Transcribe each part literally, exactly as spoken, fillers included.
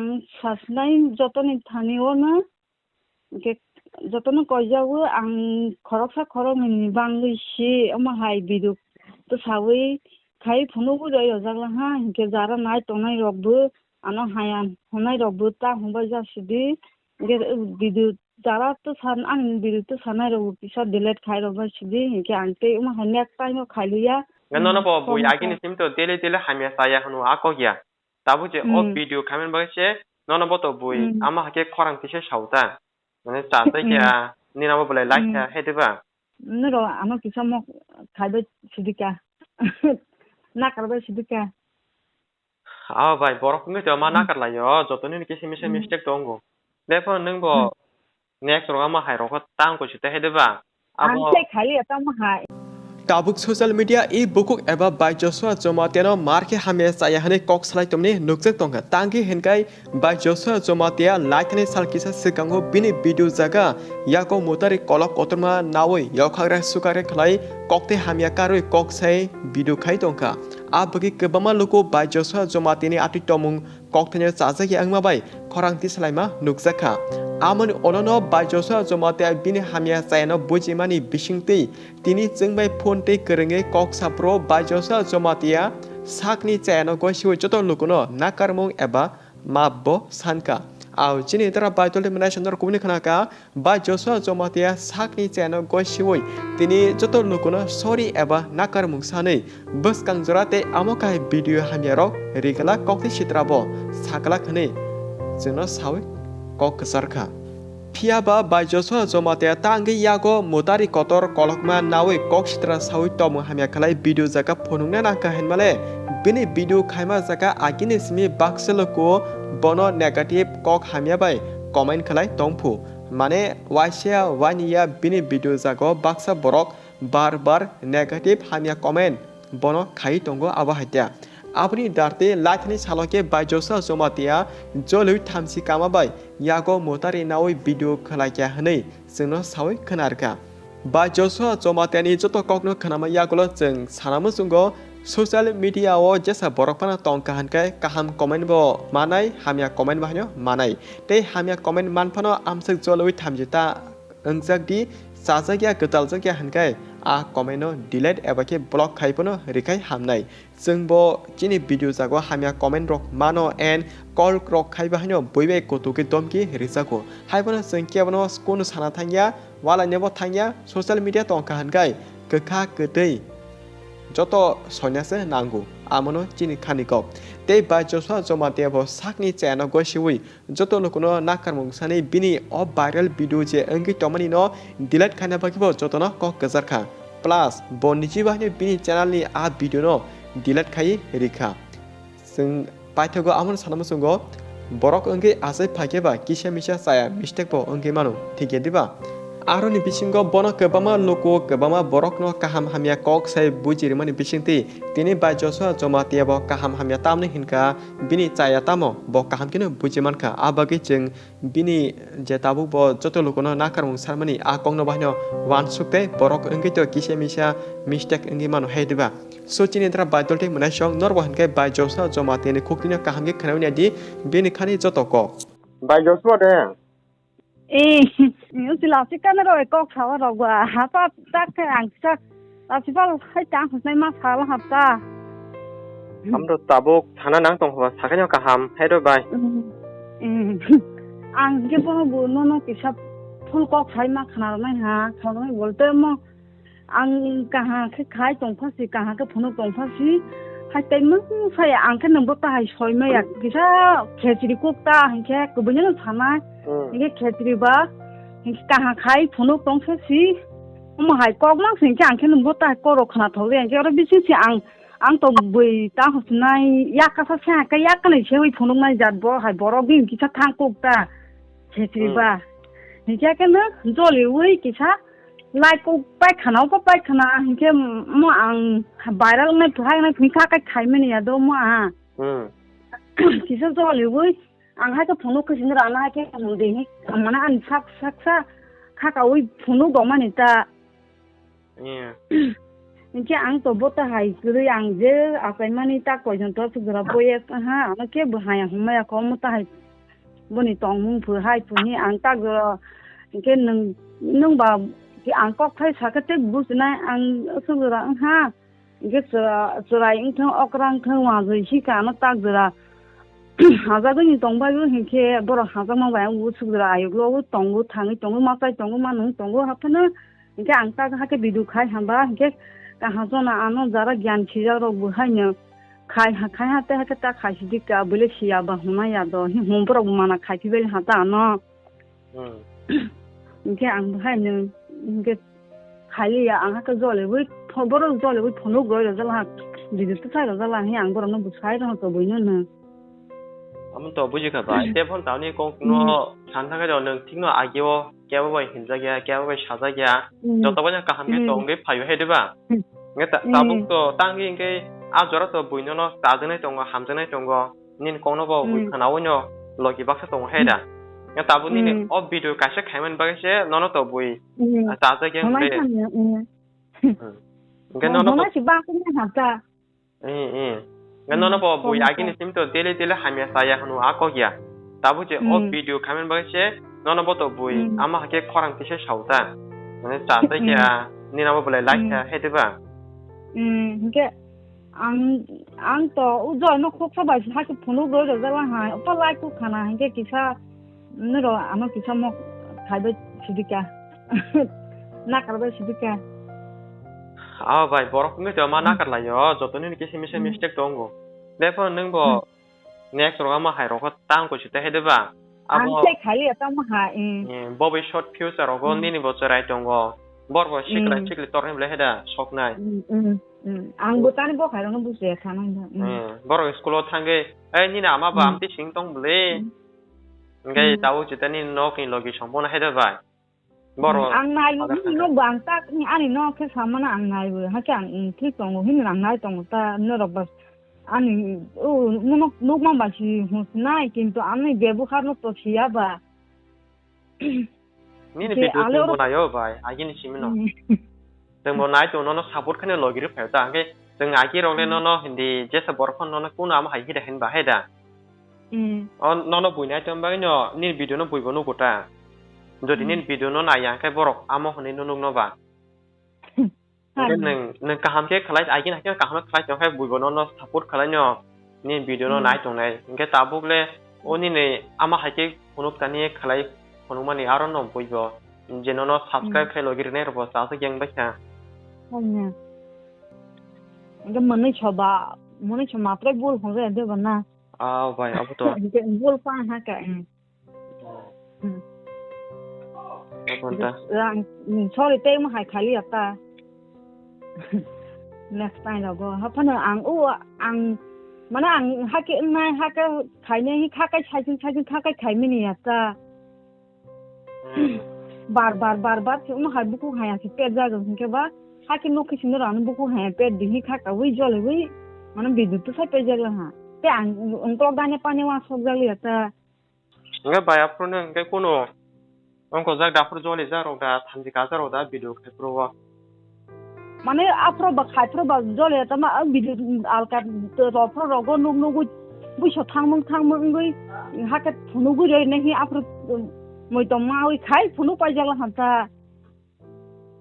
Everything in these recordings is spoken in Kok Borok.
Ang sasnai jotoni thani ono, hwnkhe jotono koijago ang khoroksa khoroknwi ni bangwi si, omo hai video twsawi khai phunugwi rw ojak laha, hwnkhe jara nai tongnai rokbo ano haya hwnai rokbo ta hwnbai jasidi, hwnkhe video jara twsa ani video twsanai rokbo kisa delete khai rwbai sidi, hwnkhe ang tei omo hai next time o khailiya. Nono bo bui agini sim to daily daily hamya chaya hwnwi a kok ya. Tabuk je o video khaimani bagwi se nono bo to bui ama hakhe khorang kisa sauta. Mane chasai khe a nini abo bolai lai kha he diba? Noro ano kisa mok khaibai sidika. Nakarbai sidika. Abo bai borok wngwi to ma nakar laio, joto nini kisa misa mistake tongo. Therefore nwng bo next rok ama hai rok tang koi site hai diba? Ang abo tei khali ya tamo hai. Tabuk social media i bukuk eba bai Joshua Jomatia no mar khe hamya chaya hwnwi kok salai tongmani nukjak tongkha. Tangwi hinkai bai Joshua Jomatia laithani sal kisa swkango bini video jaga yago mutari kolok kotorma nawi yokhagra sukare khlai kok tei hamya karwi kok sai video khai tongkha. A bwkhe kwbangma luku bai Joshua Jomatia ni atwi tongmung kokthaino chajak ya wngma bai khorang tisalaima nukjakha. Amoni olono bai Joshua Jomatia bini hamya chayano bujimani bisingtwi tini chwngbai phone tei kwrwngwi kok saphuru bai Joshua Jomatia sakni chayano goisiwi joto lukuno nakarmung eba map bo sankha. Au chini dara bai tolni mwnai sandor kubuni khnaka. Bai Joshua Jomatia sakni chayano goisiwi tini joto lukuno sorry eba nakarmung sanwi bwskang jora tei amo kahai video hamyarok rigala kokni sitrabo saklak hwnwi chwngno sawi kok kwcharkha. Phiyaba bai Joshua Jomatia tangwi yago mutari kotor kolokma nawi kok sitra sawi tongmung hamya khlai video jaga phunukna nangkha hinmale bini video khaima jaga agini simi baksa luku bono negative kok hamya bai comment khlai tongphu. Mane waisa waniya bini video jago baksa borok bar bar negative hamya comment bono khai tongo abo haikhe. Aboni darte laithani salo khe bai Joshua Jomatia jolwi thamchi kama bai yago mutari nawi video khlaikha hwnwi chwngno sawi khwnarkha. Bai Joshua Jomatia ni joto kokno khwnama yagulo chwng sana muchungo social media o jesa borok phano tongkha hwnkhe kaham comment bo manai hamya comment bo haino manai. Tei hamya comment man phano amswk jolwi thamchi ta wngjakdi, chajakya, kwtaljakya hwnkhe a comment no delete eba khe block khai phano rikhai hamnai. Chwng bo chini video jago hamya comment rok mano and call rok khai bahaino bui bai kutuk khe domki rijago. Hai phano chwng kebono kunu sana thangya, walai nebo thangya, social media tongkha hwnkhe kwkha kwtwi joto soinase nango. Amono chini khani kok. Tei bai Joshua Jomatia bo sakni chayano goisiwi joto lukuno nakarmung sani bini o viral video je wngwi tongmani no delete khaina bagwi bo jotono kok kwcharkha. Plus bo niji bahino bini channel ni a video no delete khai rikha. Chwng paithago amon sana muchungo borok wngwi achai phaikhe ba kisa misa chaya mistake bo wngwi mano, thik ya diba? Aroni bisingo bono kwbangma luku kwbangma borokno kaham hamya kok sai buji rimani bisingtwi tini bai Joshua Jomatia bo kaham hamya tamni hinkha. Bini chaya tamo bo kaham kheno buji mankha, a bagwi chwng bini je tabuk bo joto lukuno nakarmung sarmani a kokno bahaino uansuk tei borok wngwi to kisa misa mistake wngwi mano hai diba. So chini dra bai dol tei mwnaisong norbo hwnkhe bai Joshua Jomatia ni khuktwino kaham khe khwnai di bini khani joto kok. Bai Joshua de. Eh, nung si lasi kana ro kok sawa rok ba. Hapa tak khe ang sa. Lasi pal hai tang khosnai ma sala hapta. Amro tabuk thana nang tong hwa sakanya kaham. Hai ro bai. Mm, mm. Ang ke bono bu no no kisa full kok sai ma khana nai ha. Khana nai bolte mo. Ang kaha khe khai tongpha si, kaha khe phunuk tongpha si. Hai tei mung saya ang khe nungbo ta hai soi maya kisa khechri kuk ta hinkhe kubuni no sanai. Hmm. Hinkhe khechri ba hinkhe kaha khai phunuk tongpha si. Omo hai kok mang si hinkhe ang khe nungbo ta hai koro khna thok de hinkhe oro bisi si ang, ang to bui ta hosnai yakasa se hai khe yakanai se ui phunuk nai jat bo hai borok bini kisa thang kuk ta khechri Hmm. ba. Hinkhe khe no joli ui kisa Lai kok paikhanao pa paikhana, hinkhe mo ang viral wngnai phai wngnai phai kha kai khaimani ya do mo a. Hmm. Kisa joliwi ang hai khe phunuk khe sini rana hai khe mudi hi mane ani sak sak sa kha kawi phunuk dongmani ta. Yeah. Hinkhe ang to bo ta hai kwrwi ang je achaimani ta koijon to sujura boyes ha ano khe bo haya hwnmaya kho mo ta hai boni tongmung phu hai phu ni ang tak jora, hinkhe nwng, nwng ba ki ang kok thai sakhe tei bujinai ang aswk jora wngha. Hinkhe chwra-, chwrai wngthang, okra wngthang, wngwi hika ano tak jora. Hajagwi ni tongbai bo hinkhe borok hajakma bai ang bo swk jora ayuk logo tongo, thangwi tongo, machai tongo, manung tongo, haphano hinkhe ang tak hakhe video khai hamba, hinkhe kaham jona ano jara gyan sijak rok bo haino khai ha, khai ha, tei hakhe ta khai sidi ka, bwle siya ba hwnna ya do, hi hwn borok bo mana khai phi bai ha ta ano. Hmm. Hinkhe ang bo haino hinkhe Khaliya ang hakhe jolibwi pho-, borok jolibwi phunuk roi rwjak laha. Video to sai rwjak laha, ang borokno bo sai rwha tobwino no. Amo to buji kha bai. Te phone tamni kok no san thangkhe do nwng thikno agio kebo bai hinjak ya, kebo bai sajak ya. Hmm. Joto bai kaham khe Hmm. tongwi phaio he diba? Hmm. Nge ta-, Hmm. tabuk to tangwi hinkhe a jora to buino no chajaknai tongo, hamjaknai tongo. Nini kokno bo bui Hmm. khwnaui no logi baksa tongo hai da. Hmm. Nga tabuk nini Hmm. o video kaisa khaimani bagwi se nono to bui Hmm. chajak yang Hwnai le. Khamya, hmm. Hmm. Hwnkhe Oh, nono bo hwnai si baksa ni hapta. Eh, eh. Nga Hmm. nono bo bui Kok agini sim to daily daily hamya saya hwnu a kok ya. Tabuk je o Hmm. video khaimani bagwi se nono bo to bui Hmm. ama hakhe khorang kisa sauta. Mane chajak Hmm. ya, nini abo belai like Hmm. kha hai diba? Hmm, hwnkhe Ang, ang to o joy no khoksa bai se hakhe phunuk roi rwjak lang hai. Opa lai kuk khana hinkhe kisa noro ano kisa mok khai bai sidi ka. Nakar bai sidi ka. Ah, bai, borok wngwi to ma Hmm. nakar lai o. Joto nini kisa misa Hmm. mistake tongo. Therefore, nwng bo Hmm. next rok ama hai rok tang koi site hai de ba? Ang Abo, tei khali ya tamo ha, eh. Eh, bo bai short future rogo Hmm. nini bo chwrai tongo. Bor bo sikla Hmm. sikli torni bwlai hai da soknai. Hmm, hmm, hmm. Ang bo tani bo khairokno bujiya sanai da. Hmm. Eh, borok school o thangwi, "Ei, nini ama ba Hmm. amtwi sing tong bwle?" Hmm. Hwnkhe Hmm. tabuk chita nini nokni logi songbono hai da bai. Borok Hmm. Ang naibo, father nini thangwi. Nokbo ang tak, ani nok khe samano ang naibo. Hakhe ang, hmm, thik tongo, hini ang nai tongo ta, norok ba Ani, o, muno nukma bai si hwnsinai, kintu ani beboharno to siya ba. Nini Hwnkhe video ale chwngbo oro naio bai, agini simino. Hmm. Chwngbo nai tongo, nono support khaino logi rw phaio ta, hwnkhe chwng agi rok le Hmm. nono hindi jesa borok phano nono kunu amo hai hida hinba hai da. Hmm. O nono bui nai tong bagwi no nini video no buibo nugo ta. Jodi Hmm. nini video no naiya hwnkhe borok amo hwnwi no nukno ba. Hwnkhe Hai. Nwng, nwng kaham khe khlai, agini haikhe kaham khe khlai tong khe buibo nono support khlai no, nini video no Hmm. nai tongnai. Hwnkhe tabuk le o nini ama haikhe phunuk tani khlai phunukmani aro no buibo je nono subscribe Hmm. khai logi rwnai rokbo chajak yang bai kha. Hanya. Hwnkhe mwnwi soba, mwnwi soba matrai bul hwnjak ya de bo na. Ah, bai, abo to. Hwnkhe bul pa ha ka, hmm. Hmm. Abo ta. Ang, hmm, sorry, tei mo hai khali ya ta. Next time rogo. Haphano ang, o, ang, mane ang hake wngnai, hake khainai, hi khakai saichung, saichung khakai khaimani ya ta. Hmm. Bar, bar, bar, bar, se omo hai bukhuk haya se pet jago, hinkhe ba, hake nokhe sino rano bukhuk haya pet di, hi khaka wi jole wi, mane bidut to sai pet jago ha. Te ang, ungkolok dane pani wa sok jago ya ta. Hwnkhe bai aphuru no hwnkhe kunu wngkojak da aphuru joli jak rok da thamchi kajak rok da video khai phuru o. Mane aphuru ba khai phuru ba joli ya tama ang video alka to rok phuru rogo nuk nugui buiso thangmung thangmung wngwi hakhe phunugui roi nai hi aphuru mui tong ma wi khai phunuk pai jak la hamsa.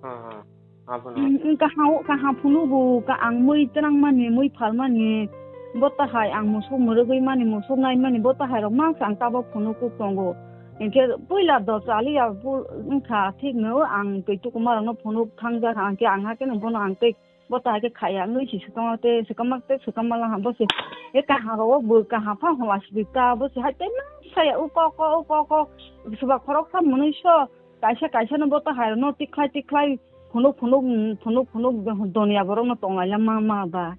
Hmm, hmm. Abono. Hmm, hmm, kaham, kaham phunugo, ka ang mui twnang mani, mui phal mani, bo tahai ang musuk mwrwgwi mani, musuk nai mani, bo tahai rok mangsa ang tabok phunuk kuk tongo. Hinkhe puila do chaliya bu wngkha, thik no ang twi tukumarokno phunuk thangjak, hinkhe ang hakhe no bono ang tei bo tahai khe khaya wngwi si swkang te, swkang mak te, swkang mala ha bo se. E kaham rok bo kaham pha hwnla sidi ta, bo se hai tei mangsa ya, u kok kok, u kok kok, swba khoroksa mwnwi so. Kaisa kaisa no bo tahai rok no tikhlai tikhlai phunuk phunuk phunuk phunuk donya borok no tonglai la ma ma ba.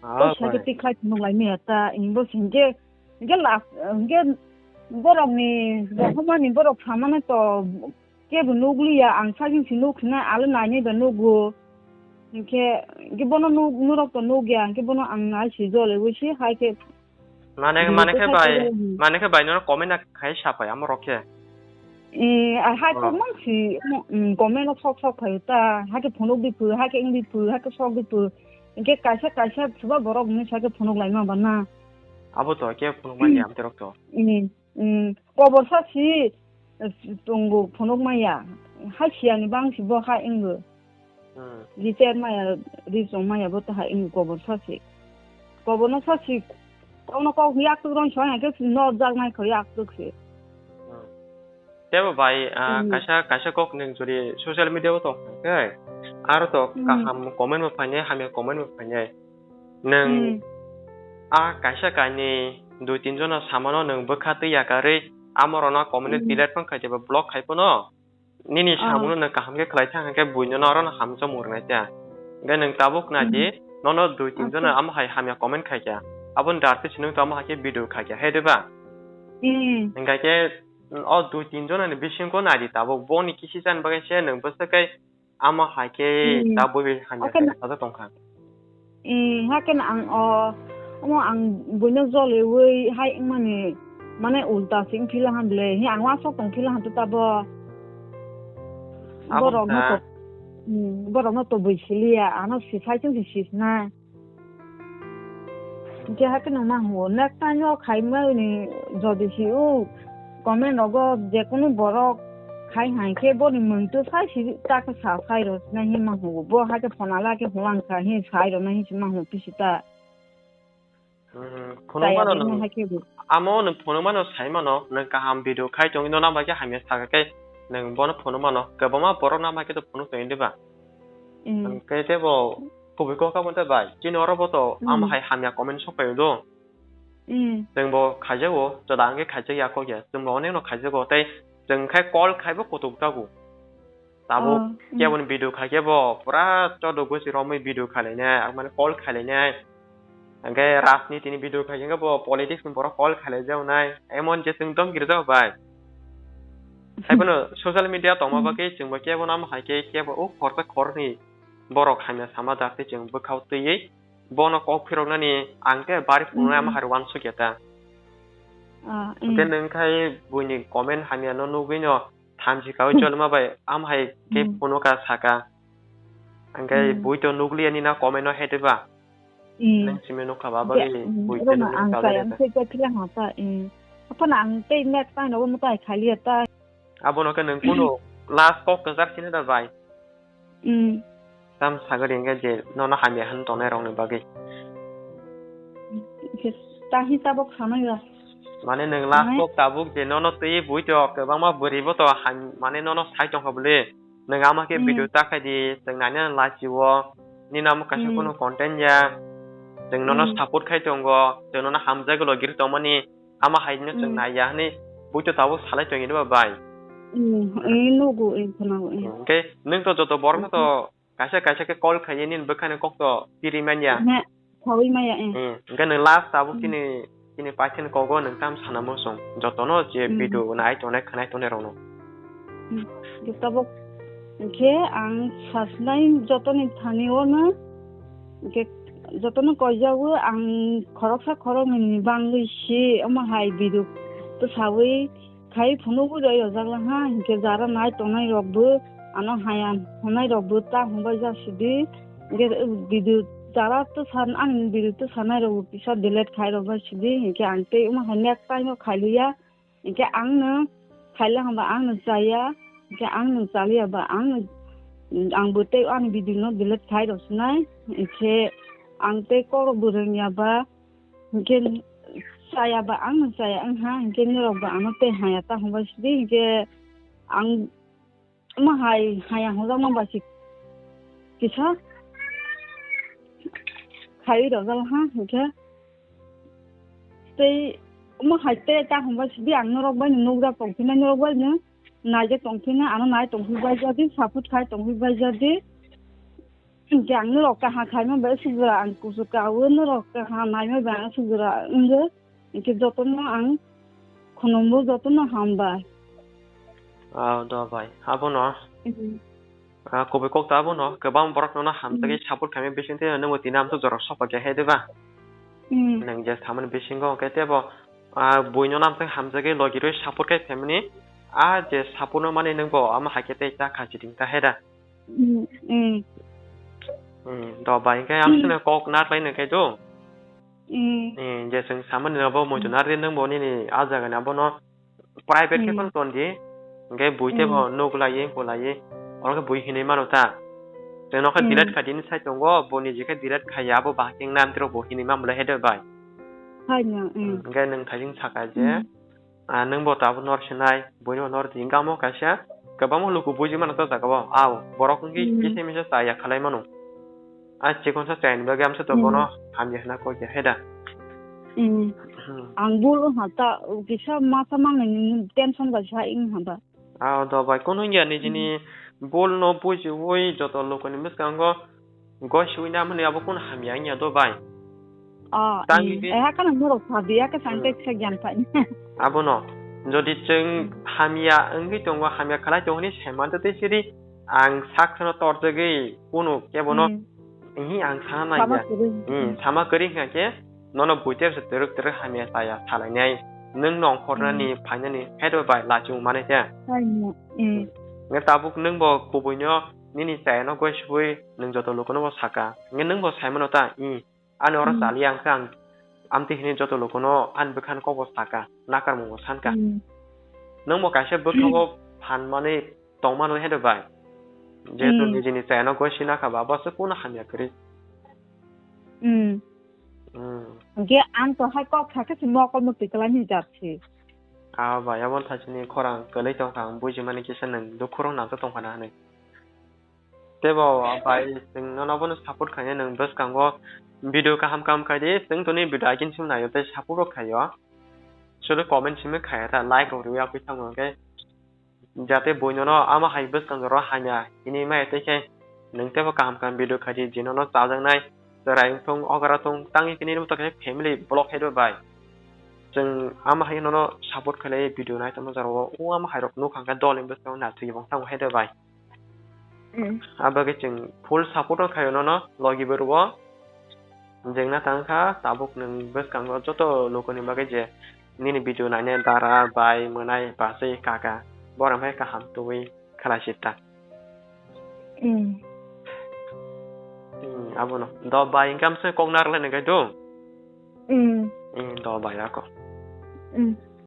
Ah, koi sa khe bai. Tikhlai phunuk lai maya ta, in bo se hinkhe, hinkhe last, hinkhe borok ni, bohoma ni borok samano to kebo nuk liya, ang sajing si nuk sinai, alo nainai ba nugo. Hinkhe, hinkhe bono nuk, nurok to nuk ya, hinkhe bono ang nai si jole wi si hai khe Mane, video mane khe bai, khai mane khe bai nono comment na khai sa pai amo rok khe. Eh, a hai Oh. Kok mang si, mm, comment no sok sok khai ta, hai khe phunuk di phu, hai khe ing di phu, hai khe sok di phu. Hinkhe kaisa kaisa suba borok ni sa khe phunuk lai ma ba na. Abo to khe phunuk mani Hmm. Amte rok to. Hmm. Hmm, kobor sa si, eh, tongo phunuk maya. Hai siyani bang si bo hai wngbo. Hmm. Retire maya, ri chong maya bo to hai wngbo kobor sa si. Kobor no sa si, kok no kok yak tuk rong song hai khe no jak nai kho yak tuk si. Hmm. Tebo bai, ah, Hmm. kaisa, kaisa kok nung jodi social media o tong khe, aro to Hmm. kaham comment bo phainai, hamya comment bo phainai. Nwng Hmm. a kaisa kainwi dui tin jona samano nwng bwkha twi yakarwi amorokno comment Hmm. delete phano khai tei ba block khai phano nini Ah. samungno nwng kaham khe khlai thang hwnkhe buino no orono hamjakmung rwnai ta. Hwnkhe nwng tabuk nai di, Hmm. nono dui tin Acha. jona amo hai hamya comment khai kha. Aboni darti se nwng to amo hai khe video khai kha, hai de ba? Hmm. Hwnkhe khe o dui tin jona ni bisingo nai di tabuk boni kisi chan bagwi se nwng bwswk khe Amo hai khe Hmm. ta bui bai hamya Hakhe khe na- sajak tong kha. Hmm, hakhe na ang o, omo ang buino joliui hai wngmani, mane ulta se wng phila ham le. Hi ang uansuk tong phila ham to tabo. Abo Borok no wngkha. To, hmm, borok no to bui siliya, ano si sai chwng si sisna. Hingke hakhe no ma hwngo, next time o khaimani jodi si o comment rogo jekunu borok khai hai khe boni mung to sai si ta khe sa sai rw sinai hin ma hwngo, bo hakhe phone ala khe hwnlang kha hin sai rw nai hin si ma hwngo pisi ta. Hmm, phunuk Chaya mano bini nwng, hakhe bo. Amo nwng phunuk mano sai mano, nwng kaham video khai tongwi no nang bai khe hamya sa khe nwng bono phunuk mano, kwbangma borok nang bai khe to phunuk tongwi diba? Hmm. Hingke tebo kubui kok abo ta bai. Chini oro bo to Hmm. amo hai hamya comment sok pai do. Hmm. Chwng bo khaijago, joda hwnkhe khaijak ya kok ya. Chwng bo onek no khaijago, tei chwng khai call khaibo kutuk tago. Tabuk Oh, hmm. keboni video khai khe bo pura chodo gosi romwi video khailainai, mane call khailainai. Hingke rajniti ni video khai khe bo politics ni borok call khailai jak nai. Emon je chwng dom giri jak bai. Hai bono social media tongma Hmm. bagwi chwng bo kebo namo hai khe kebo o khorsa khorni borok hamya sama jak tei chwng bwkhao twiwi bono kok phiroknani ang khe bari phunuknai Hmm. amo hai uansuk ya ta. Ah, Hwnkhe hmm. nwng khai buini comment hamya no nugwi no thamchi kaui cholma bai am hai khe Hmm. phunukha saka. Hingke Hmm. bui to nukliya nini comment no hete ba. Hmm. Nwng simi nukha ba Hingke, bagwi hmm, bui oro to no nukha ang ba kaya bagwi. Ang thik khe philang ha ta, hmm. Aphano ang tei next time no mutai khaliya ta. Abono khe nwng kunu last kok kwchar sini da bai. Hmm. Tam sagadi hingke je nono hamya hwn tongnai rokni bagwi. Khe ta hi tabok sanai ba. Mane nwng last Mane? Kok tabuk je nono twi bui to kwbangma bwrwi bo to ham-, mane nono sai tongkha bwle. Nwng ama khe Hmm. Video ta khai di, chwng naina lachi o. Nini amo kaisa Hmm. Kunu content ya. Chwng nono Hmm. Support khai tongo, chwng nono hamjagwi logiri tongmani. Ama hai no chwng Hmm. Naiya hwnwi bui to tabuk salai tongwi diba bai. Hmm, eh, nugo, eh, khwnago, eh. Hwnkhe nwng to joto borok no to Hmm. Kaisa kaisa khe call khaiwi nini bwkhani kok to tiri manya. He, saui maya, eh. Hmm, hwnkhe nwng last tabuk Hmm. chini, chini paithakni kogo nwng tam sana muchung. Jotono je Hmm. Video nai tongnai khwnai tongnai rokno. Hmm, tabuk hwnkhe ang sasnai jotoni thani o no, hwnkhe jotono koijago ang khoroksa khoroknwi ni bangwi si omo hai video to saui khai phunugwi roi rojak lang ha, hinkhe jara nai tongnai rok bo ano haya hwnai rok bo ta hwnbai jak sidi, hinkhe video jara to san, ani video to sanai rok bo kisa delete khai rok bai sidi, hinkhe ang tei omo hai next time o khai liya, hinkhe ang no khaila hwnba ang no chaya, hinkhe ang no chaliya ba ang no, ang bo tei ani video no delete khai rok sinai, hinkhe ang tei kok rok bo rwngya ba, Hinkhe chaya ba ang no chaya wng ha, hinkhe norok bo ano tei haya ta hwnbai sidi, hinkhe ang omo hai haya hwnjakma bai se kisa khaiwi rwjak ha, hinkhe tei omo hai tei ta hwnbai sidi ang norok bai no nukjak tongphinai, norok bai no naijak tongphinai, ano nai tongphi bai jadi, support khai tongphi bai jadi. Hinkhe ang norok kaham khaima bai aswk jora ang kuchuk kaui norok kaham naima bai ang aswk jora wngwi, hinkhe jotono ang khulumgo, jotono hambai. Ah, do bai. Abono, Hmm. Ah, kubui kok ta abono, kwbang borok nono hamjagwi Hmm. Support khaima bisingtwi nwngbo tini amtwk jorok sopak ya hai diba? Hmm. Nwng je samani bisingo hwnkhe tebo, ah, buino amtwk hamjagwi logirwi support khai phaimani, ah, je support no mani nwngbo amo hai khe tei ta kha chiding ta hai da? Hmm, hmm. Hmm, do bai, hwnkhe ang Hmm. Sino kok na khlai nang khe do. Mm. Eh, je chwng samani abo muitu Mm. nardi nwng bo nini a jaga ni abono private khe Mm. phano ton di. Hwnkhe bui tei bo Mm. nuk laiwi, bo laiwi. Oro khe bui hinwi mano ta. Chwng no khe Mm. delete kha di hinwi sai tongo, bo niji khe delete khaiya, abo bahai khe wngna amtwrwk bo hinwi ma bwlai header bai. Haino, mm. Hwnkhe nwng thaising saka je, Mm. ah, nwng bo tabuk nor sinai, buino nor di, gamo kaisa kwbangma luku buji mano ta jaga o. Ao, borok wngkhe Mm. kisa misa chaya khalai mano. A chikon sa chayani bagwi amsa to Mm. bono hamya hwna kok ya, he da? Mm. Hmm. Ang bul wngkha ta, kisa masa mangnai nini tension bai sa wngkha ta. Ah, do bai, kunu wngya nijini Mm. bul no bujiwi joto lukuni bwskango goi suina mani abo kunu hamya wngya do bai. Ah, Tang mm. Ibi Eh, hakano norok sabi, ya ke Mm. sangte kisa gyan pai. Abono, jodi chwng Mm. hamya wngwi tongo, hamya khalai tongo hinwi sai mantwi tei siri ang sak sano torjagwi kunu kebono Mm. Hi ang sana Sama naiya. Kwrwi. Hmm, sama kwrwi hwnkha khe nono buitep se twrwk twrwk hamya chaya salainai. Nwng nongkhornani Hmm. phainani hedo bai lachung mani khe. Haino. Hmm. Nge tabuk nwng bo kubuino nini chayano goi sibui nwng joto lukuno bo saka. Nge nwng bo saimano ta, i, ani oro Hmm. chali ang khe ang amtwi hinwi joto lukuno ani bwkhani kokbo saka, nakarmung bo sanka. Hmm. Nwng bo kaisa bwkhago phan manwi tongmano hedo bai. Jehetu Hmm. nijini chayano goi sina kha ba, bo se kunu hamya kwrwi. Hmm. Hmm. Hwnkhe ang to hai kok sakhe se mokol mukti kwlai ni jat se. Ah, bai, abo thasini khorang kwlwi tongkha, ang bujimani kisa nwng dukhu rok nangkhe tongkha na hinwi. Tebo bai, chwng nono bono support khainai nwng bwskango video kaham kaham khai di, chwng toni video agin sim naio tei support rok khaio. Solo comment simi khaya ta, like rok rwi yakwi thango hwnkhe. Jate buinono ama hai bwskang jora hamya hinwi maya tei khe nwng teibo kaham kaham video khai di, jinono chajaknai chwrai wngthung, okra thung, tangwi kini wngtokhe family block hai rw bai. Chwng ama hai nono support khlai video nai tongma jorao, o ama hai rok nukha hwnkhe dol ni bwskango naitugwi bo thango hai rw bai. Mm. Abagwi chwng full support o khaio nono logi bwrwi o. Jengna tang kha tabuk nwng bwskango joto lukuni bagwi je nini video nainai dara, bai, mwnai, bachwi, kaka, borok hai kaham tubui khlai sita. Mm. Hmm, abono. Do bai, hwnkhe amsai kok narwknai nangkhe do? Mm. Hmm, do bai, ako. Mm.